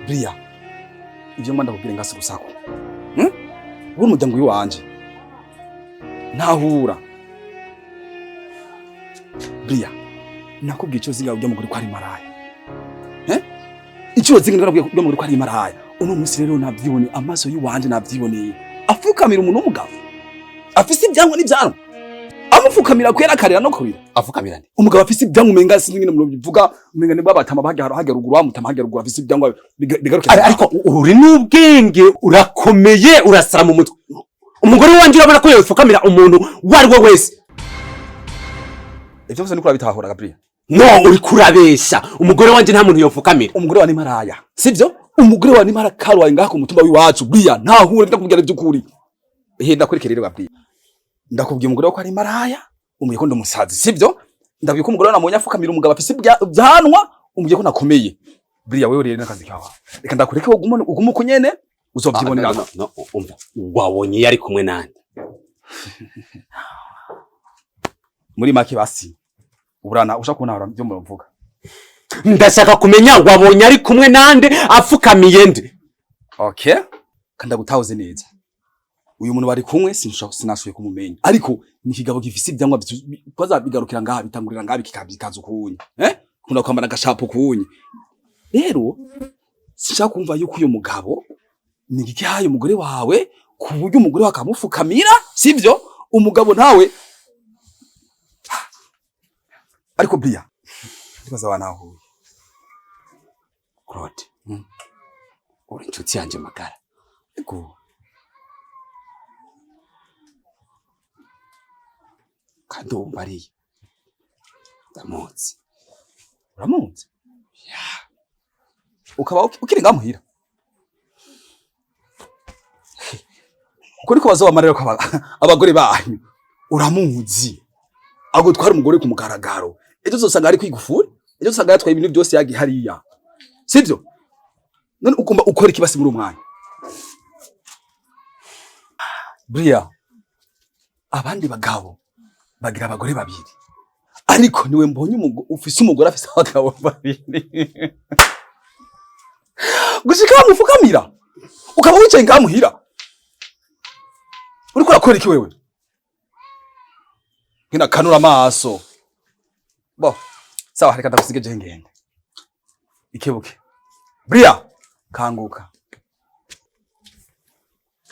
Bria, ivyo mba ndakubwira ngasi rusako. Hmm? Uri umuryango w'iwanje. Ntahura. Bria, nakubwiye ico zinga ujya mugore ko ari maraya. Eh? Ico zinga ndakubwiye ujya mugore ko ari maraya. Uno munsi rero navyiboneye amaso y'iwanje navyiboneye. Afukamira umuntu w'umugabo. Afise ibyanwa n'ivyanwa. Amufukamira kwera akarira no kurira. Afukamira nde? Umugabo afise ibyanwa umenga sinzi ngene mubivuga, umenga ni babatama bahagera hagera ruguru bamutama hagera ruguru afise ibyanwa bigarukira. Ariko uri n'ubwenge, urakomeye, urasara mu mutwe. Umugore wanje urabona ko yofukamira umuntu uwo ari we wese. Ivyo vyose niko urabitahura Gabriel. No, uri kurabesha. Umugore wanje nta muntu yofukamira. Umugore wa ni maraya. Sivyo? Umugore wa ni maraya karwaye ngaha ku mutumba w'iwacu. Buriya ntahure ndakubwira by'ukuri. Ehe ndakwereke rero Gabriel. Ndakubwiye umugore ko ari maraya, umubwiye ko ndi umusazi, sivyo? Ndabwiye ko umugore namubonye afukamira umugabo afise ibyanwa, umubwiye ko nakomeye. Buriya wewe rero n'akazi kawe. Reka ndakureke ugume ugume uko nyene uzovyibonera. No, no, umva. Wabonye yari kumwe nande? Muri make basi. Urana ushaka kubona ibyo muravuga. Ndashaka kumenya wabonye ari kumwe nande afukamiye nde? Okay. Kandi agutahuze neza. Uyu muntu bari kumwe sinashoboye kumumenya. Ariko ni ikigabo gifise ibyanwa kwaza bigarukira ngaha bitangurira ngaha bikikaza ukunye. Eh? Kunda kwambara agashapo kunye. Rero sinshaka kumva yuko uyu mugabo ni igihaye umugore wawe ku buryo umugore wawe akamufukamira, sivyo? Umugabo nawe ariko Bria ndibaza wanahuye. Claude. Uri inshuti yanje magara. Ego. Kandi uwo mbariye ndamuzi. Uramuzi? Ukaba ukiri ngaha muhira. Uko niko bazobamarira ko abagore banyu. Uramuzi. Agutwara umugore ku mugaragaro. Ejo uzosanga ari kwigufuri, ejo uzosanga yatwaye ibintu byose yagiye hariya. Sivyo? None ugomba ukora ikibasi muri umwanya. Bria, abandi bagabo bagira abagore babiri. Ariko niwe mbonye ufise umugore afise abagabo babiri. Gushika bamufukamira. Ukaba wicaye ngaha muhira. Uriko urakora iki wewe? Nkina kanura amaso. Bo, sawa reka ndagusige je ngende. Ikebuke. Bria, kanguka.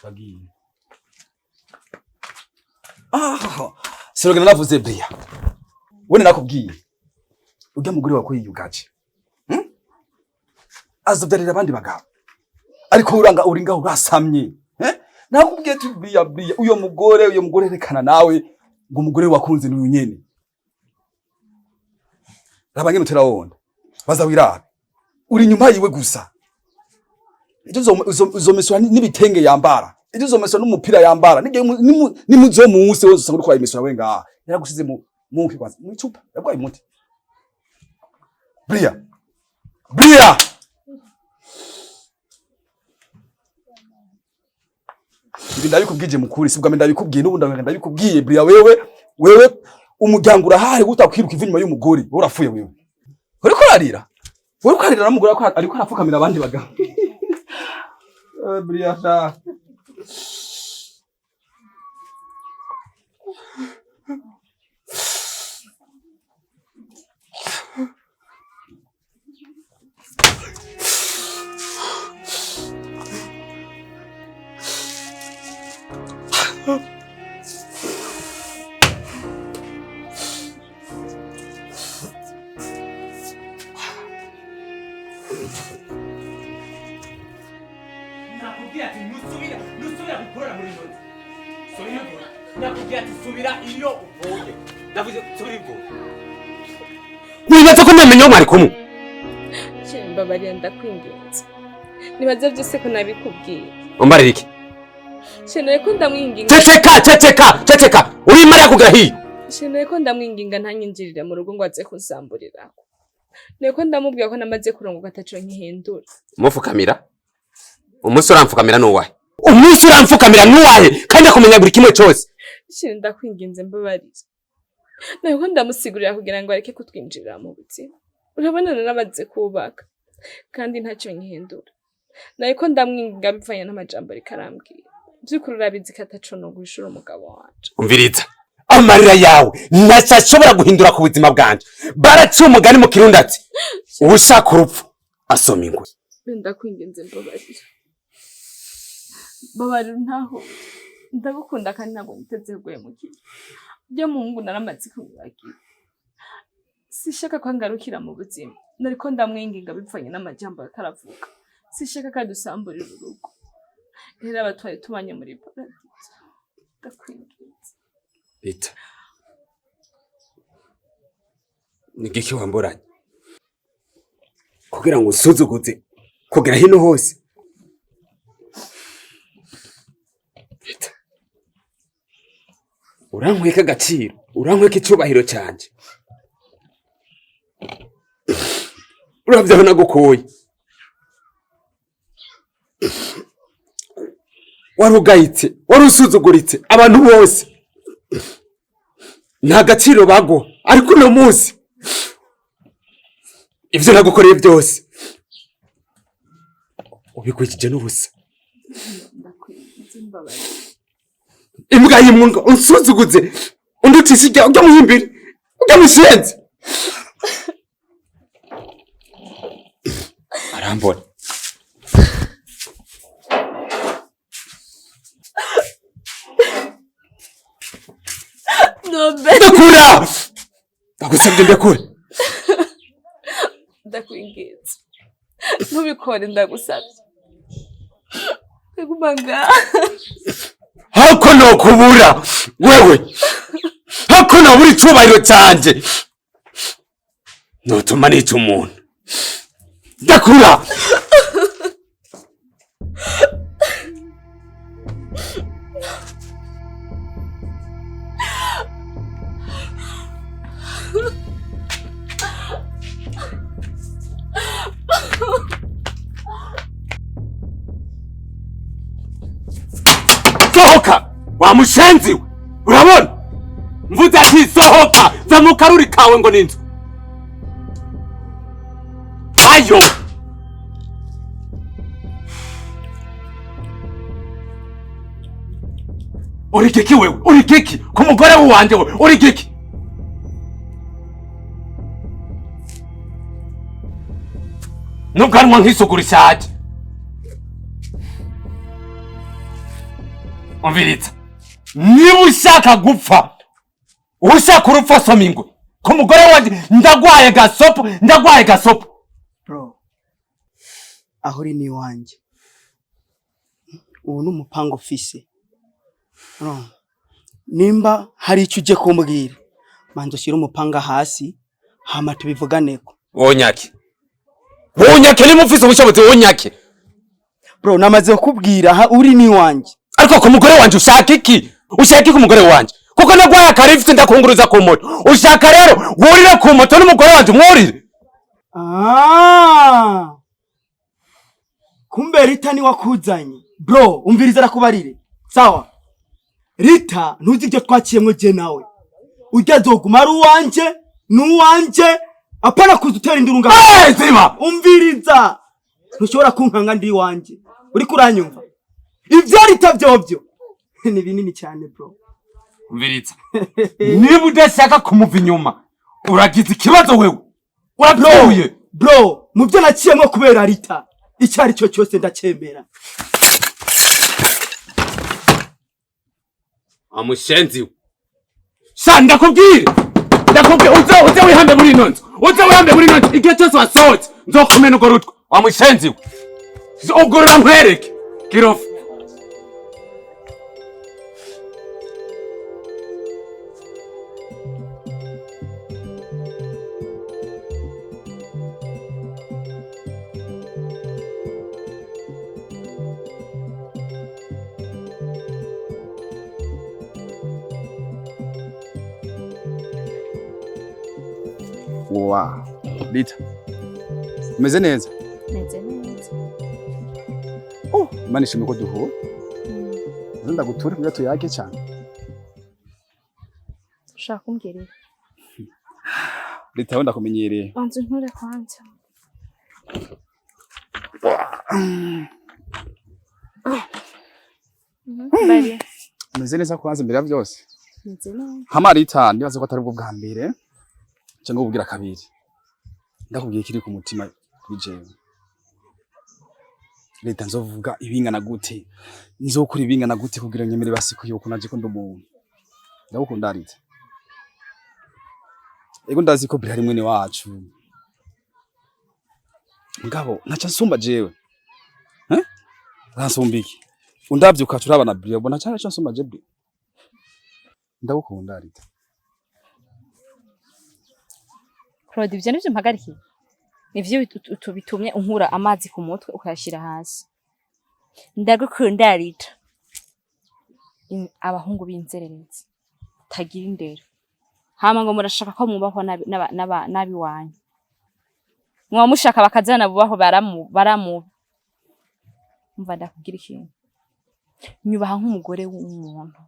Bagiye. Ah, sirogena navuze Bria. Wene nakubwiye. Urya mugore wako yiyugaje. Azovyarira abandi bagabo. Ariko uranga uri ngaho urasamye. Eh? Nakubwiye ati Bria Bria uyo mugore rekana nawe ngo umugore wakunze n'uyu nyene. Raba ngene utera wonda. Baza wirabe. Uri nyuma yiwe gusa. Ejo uzomesura n'ibitenge yambara. Ejo uzomesura n'umupira yambara. Nige nimuzomunsi wose usanga uriko urayimesura we ngaha. Yaragusize mu munki kwanza. Mu icupa. Yagwaye umuti. Bria. Bria. Ibi ndabikubwije mukuri sibwa ndabikubwiye n'ubundi ndabikubwiye Bria wewe wewe umuryango urahari utakwiruka iva inyuma y'umugore wowe urapfuye wewe. Uriko urarira. Uriko urarira n'umugore ariko arapfukamira abandi bagabo. Bria sha. Nakubwira ati nusubira nusubira gukorera muri ino nzu. Subira iyo. Nakubwira ati subira iyo uvuye. Ndavuze subira iyo uvuye. Wibaza ko namenye mwari kumwe? Mbabarira ndakwinginze. Nibaze byose ko nabikubwiye. Umbarira iki? Chéri ko ndamwinginga. Ceceka, ceceka, ceceka. Uri Mariya kugera hiyo. Chéri ko ndamwinginga ntanyinjirire mu rugo ngo aze kunsamburira. Niko ndamubwira ko namaze kurongoka ataco nkihindura. Mufukamira? Umunsi uramfukamira nuwahe? Umunsi uramfukamira nuwahe? Kandi akumenya buri kimwe cyose. Chéri ndakwinginze mbabarira. Niko ndamusigurira kugira ngo areke kutwinjirira mu buzima. Urabona naramaze kubaka kandi ntacyo nkihindura. Nariko ndamwinginga bivanye n'amajambo ariko arambwira. By'ukuri urabizi ko ataco no guhishura umugabo wanje. Umviriza. Amarira yawe ntacyo guhindura ku buzima bwanje. Baraciye umugani mu Kirundi ati ushaka urupfu asoma ingwe. Ndakwinginze mbabarira. Mbabarira ntaho. Ndagukunda kandi ntabwo niteze guhemukira. Byo muhungu naramaze kumwibagira. Sishaka ko angarukira mu buzima. Nariko ndamwinginga bivanye n'amajambo ataravuga. Sishaka ko adusamburira urugo. Rero abatwaye tubanye muri paradizo. Ndakwinginze. Rita. Ni giki wamburanye? Kugira ngo usuzuguze kugera hino hose. Rita. Urankweka agaciro, urankweka icubahiro canje. Uravye aho nagukuye. Warugayitse, warusuzuguritse abantu bose. Nta gaciro baguha, ariko uno munsi ivyo nagukoreye byose ubikurikije n'ubusa. Ndakwinginze mbabarira. Imbwa y'imwunga unsuzuguze undutisha ijya ujya muhimbira ujya mushenzi. Arambona. Ndakura! Ndagusabye ndakura. Ndakwinginze. Ntubikore ndagusabye. Ndaguma ngaha. Hako nokubura wewe. Hako nobura icubahiro canje. Notuma nica umuntu. Ndakura! Sohoka! Wa mushenzi we! Urabona? Mvuze ati sohoka! Va mu karuri kawe ngo ninzu. Ayo! Uri kiki wewe? Uri kiki? Ku mugore wanje wewe? Uri kiki? Nubwanwa nk'isuguru ishaje. Umviriza. Niba ushaka gupfa, ushaka urupfu asoma ingwe. Ku mugore wanje ndagwaye gasopo, ndagwaye gasopo. Bro, aho uri ni iwanjye. Ubu ni umupango ufise. Nimba hari icyo uje kumbwira, manza ushyire umupanga hasi, hama tubivuganeko. Wonyake. Wonyake niba ufise ubushobozi wonyake. Bro, namaze kukubwira aha uri ni iwanjye. Ariko ku mugore wanje ushaka iki? Ushaka iki ku mugore wanje? Kuko nagwaye akarifite ndakunguruza ku moto. Ushaka rero wurire ku moto n'umugore wanje umwurire. Ah! Kumbe Rita ni wakuzanye. Bro, umviriza arakubarire. Sawa. Rita ntuzi ibyo twaciyemwo je nawe. Urya azoguma ari uwanje, n'uwanje, apana kuza utera induru ngaho. Hey, ziba! Umviriza. Ntushobora kunkanga ndi iwanje. Uriko uranyumva? Ivyo Rita vyovyo ni binini cyane bro. Umviriza. Niba udashaka kumuva inyuma, uragize ikibazo wewe. Urapfuye. Bro, mu byo naciyemwo kubera Rita, icyo ari cyo cyose ndacyemera. Amushenzi we. Sha ndakubwira. Ndakubwira uze wihambe muri ino nzu. Uze wihambe muri ino nzu. Igihe cyose wasohotse nzokumena urwo rutwe. Wamushenzi we. Ugorora nkwereke. Kirofa. Wow. Rita. Umeze neza? Meze neza. Oh, Imana ishimwe ko duhura. Uze ndaguture kugira tuyage cyane. Ushaka kumbwira iki? Rita, we ndakumenyereye. Banza unture kwanza. Bari. Umeze neza kwanza imbere ya byose. Meze neza. Hama Rita, ndibaza ko atari ubwo bwa mbere cyangwa ubwira kabiri. Ndakubwiye kiri ku mutima kuri jewe. Rita, nzovuga ibingana gute? Nzokora ibingana gute kugira nyemere basi yuko naje ko ndi umuntu. Ndagukunda Rita. Ego ndazi ko Bihari mwene wacu. Ngabo ntaca nsumba jewe. Eh? Aransumba iki? Undavye ukaca urabana Bria, ubona cyane cyo nsumba je Bria. Ndagukunda Rita. Claude, ivyo nivyo mpagarikiye. Nivyo bitumye unkura amazi ku mutwe ukayashira hasi. Ndagukunda Rita. Abahungu b'inzererezi tagira indero. Hama ngo murashaka ko mubahwa nabi wanyu. Mwa mushaka bakazana bubaho baramu baramu. Umva ndakubwira ikintu. Nyubaha nk'umugore w'umuntu.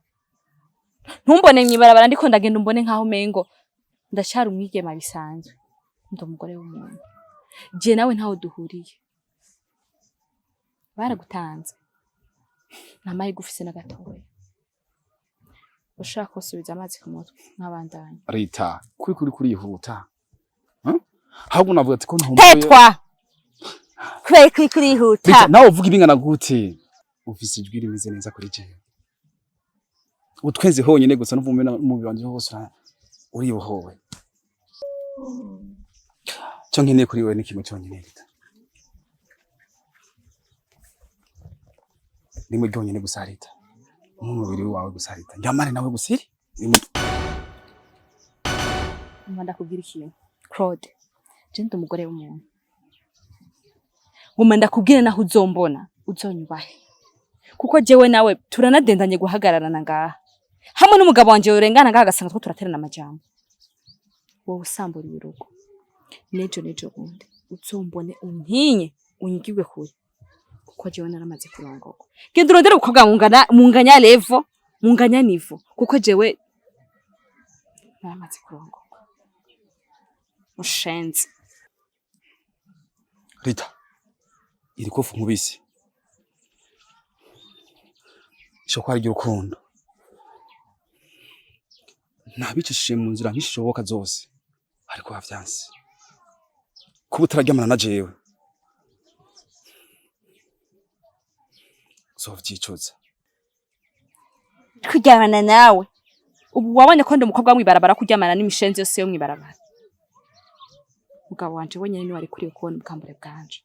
Ntumbone mw'ibarabara ndiko ndagenda umbone nkaho umengo ndacyari umwigema bisanzwe. Ndi umugore w'umuntu. Je nawe ntaho duhuriye. Baragutanze. Nta mahirwe ufise na gatoya. Ushaka kusubiza amazi ku mutwe nk'abandanya. Rita, kuri kuri kurihuta. Huh? Ahubwo navuga ati ko ntumbuye. Tetwa! Kubera ko uriko urihuta. Rita, nawe uvuga ibingana gute? Ufise ijwi rimeze neza kuri jewe. Utwenze honyine gusa n'uvume n'umubiri wanje hose uribohowe. Cyo nkeneye kuri wewe ni kimwe cyonyine Rita. Nimwe ryonyine gusa Rita. N'umubiri wawe gusa Rita. Njamare nawe gusa iri. Umva ndakubwira ikintu. Claude, je ndi umugore w'umuntu. Nguma ndakubwire naho uzombona, uzonyubahe. Kuko jewe nawe turanadendanye guhagararana ngaha. Hamwe n'umugabo wanje urengana ngaha agasanga two turaterana amajambo. Wowe usamburiye urugo. Nejo nejo bundi uzombone untinye unyigirwe kure. Kuko jewe naramaze kurongorwa. Genda urondere umukobwa mungana munganya level, munganya niveau. Kuko jewe naramaze kurongorwa. Mushenzi. Rita. Iri kofu nkubise. Ishoka ari ry'urukundo. Nabicishije mu nzira nk'ishoboka zose. Ariko bavyanse. Kuba utararyamana na jewe. Uzovyicuza. Kuryamana nawe. Ubu wabonye ko ndi umukobwa mw'ibarabara kuryamana n'imishenzi yose yo mw'ibarabara. Mugabo wanje wenyene niwe ari kuriwe kubona ubwambure bwanje.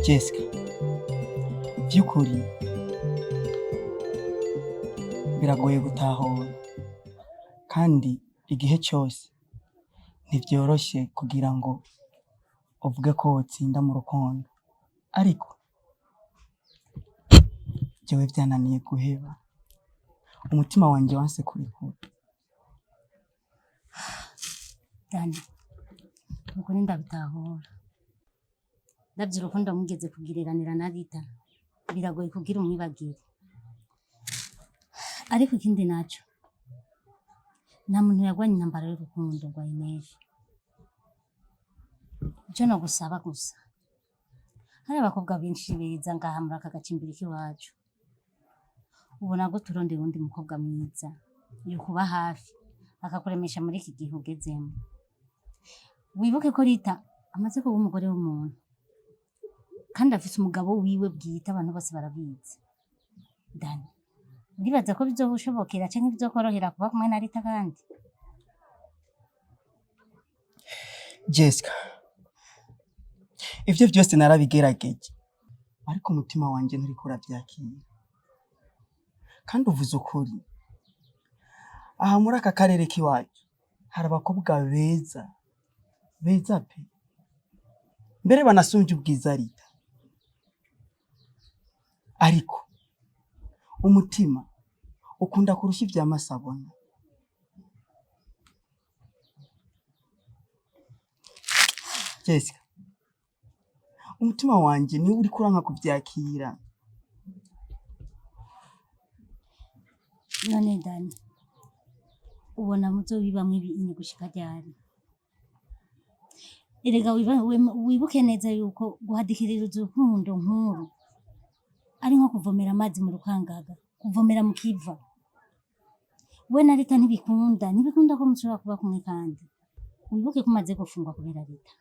Jessica, by'ukuri biragoye gutahura kandi igihe cyose ntibyoroshye kugira ngo uvuge ko wotsinda mu rukundo, ariko jewe byananiye guheba, umutima wanjye wanse kurekura. Dani, ukuri ndabitahura. Ndavye urukundo mugeze kugiriranira na Rita, biragoye kugira umwibagire. Ariko ikindi naco, nta muntu yagwanye intambara y'urukundo ngo ayineshe. Ico nogusaba gusa, hari abakobwa benshi beza ngaha muri aka gacimbiri k'iwacu. Ubona ko turondera uwundi mukobwa mwiza, yokuba hafi, akakuremesha muri iki gihe ugezemo. Wibuke ko Rita amaze kuba umugore w'umuntu kandi afise umugabo wiwe bwite, abantu bose barabizi. Dani, uribaza ko bizogushobokera canke bizokorohera kuba kumwe na Rita kandi? Jessica, Ivyo byose narabigerageje, ariko umutima wanje nturiko uravyakira. Kandi uvuze ukuri, aha muri aka karere k'iwacu hari abakobwa beza beza pe, mbere banasumbye ubwiza Rita, ariko umutima ukunda kurusha ivy'amasabona. Jessica, umutima wanje niwe uriko uranka kuvyakira. None Dani, ubona muzobibamwo ibinyi gushika ryari? Erega wibuke neza yuko guhadikirira urukundo nk'uru ari nko kuvomera amazi mu rukangaga, kuvomera mu kiva. We na Rita ntibikunda, ntibikunda ko mushobora kuba kumwe, kandi wibuke ko umaze gufungwa kubera Rita,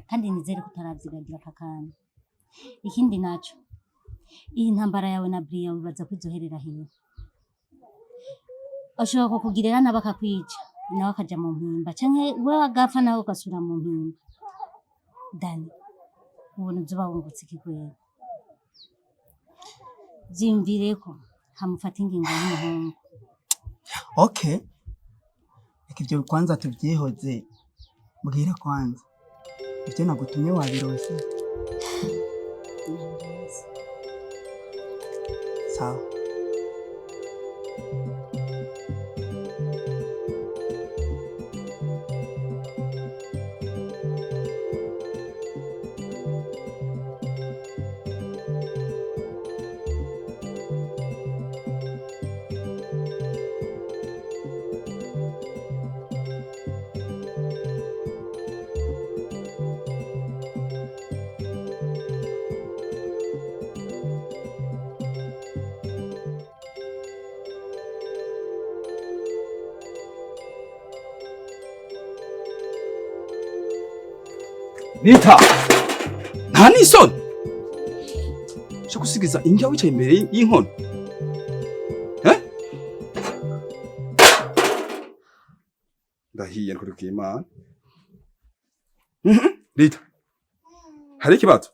kandi nizere ko utaravyibagira aka kanya. Ikindi naco, iyi ntambara yawe na Bria wibaza ko izoherera hehe? Ashobora kukugirira nabi akakwica, nawe akaja mu mpimba, canke we agapfa nawe ugasubira mu mpimba. Dani, ubona uzoba wungutse iki kweri? Vyiyumvireko hamufata ingingo y'umuhungu. Okay, reka ivyo kwanza tuvyihoze. Mbwira kwanza, ivyo nagutumye wabirose? Nabironse. Sawa. Rita, nta n'isoni cyo gusigiza indya wicaye imbere y'inkono, eh? Ndahiye nkurikiye Imana. Rita, hari ikibazo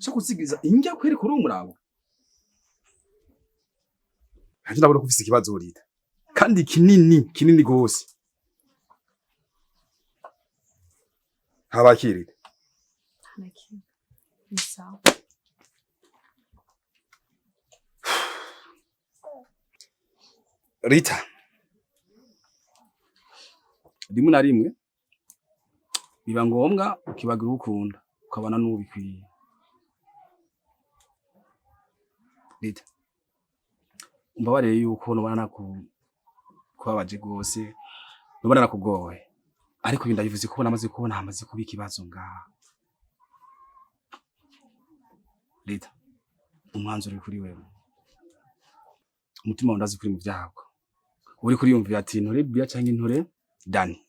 cyo gusigiza indya kweri kuri umurabo? Nanje ndabona ko ufise ikibazo, Rita, kandi kinini kinini gose. Habakirita? Nta kimwe, ni sawa. Rita, rimwe na rimwe biba ngombwa ukibagira ukunda, ukabana n'uwo bikwiye. Rita, umbabarire yuko nobana nakubabaje rwose, nobana nakugoye, ariko ibi ndabivuze kubona amaze kubona hamaze kuba ikibazo ngaha. Rita, umwanzuro uri kuri wewe. Umutima wawe ndazi kuri mu vyago, uri kuriyumvira ati ntore Bria canke ntore Dani.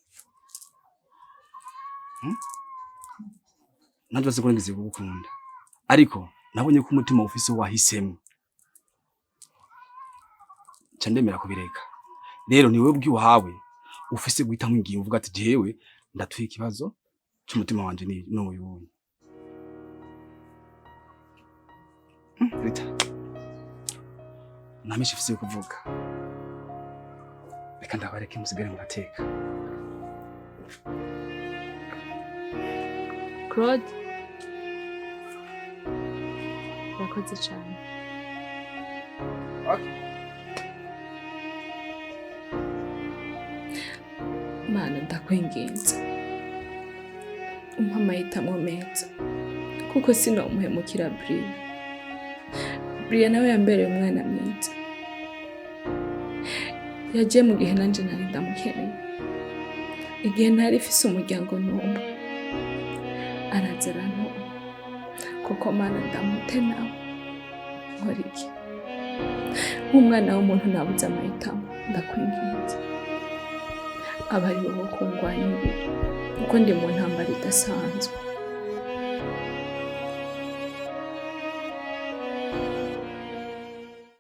Nanjye bazi ko ngize kugukunda, ariko nabonye ko umutima ufise wahisemo, nca ndemera kubireka. Rero ni wewe ubwiwawe ufise guhitamo ingingo, uvuga ati jewe ndatuye ikibazo c'umutima wanje ni n'uyu. Rita, nta menshi mfise yo kuvuga, reka ndabareke musigare murateka. Claude, urakoze cyane. Okay. Mana, ndakwinginze umpa amahitamo meza, kuko sinomuhemukira Bria. Bria nawe yambereye umwana mwiza, yagiye mu gihe nanje nari ndamukeneye, igihe ntari mfise umuryango n'umwe, araza arantora. Kuko Mana, ndamute nawe nkora iki? Nk'umwana w'umuntu nabuze amahitamo. Ndakwinginze aba ari wowe kungwanirira, kuko ndi mu ntambara idasanzwe.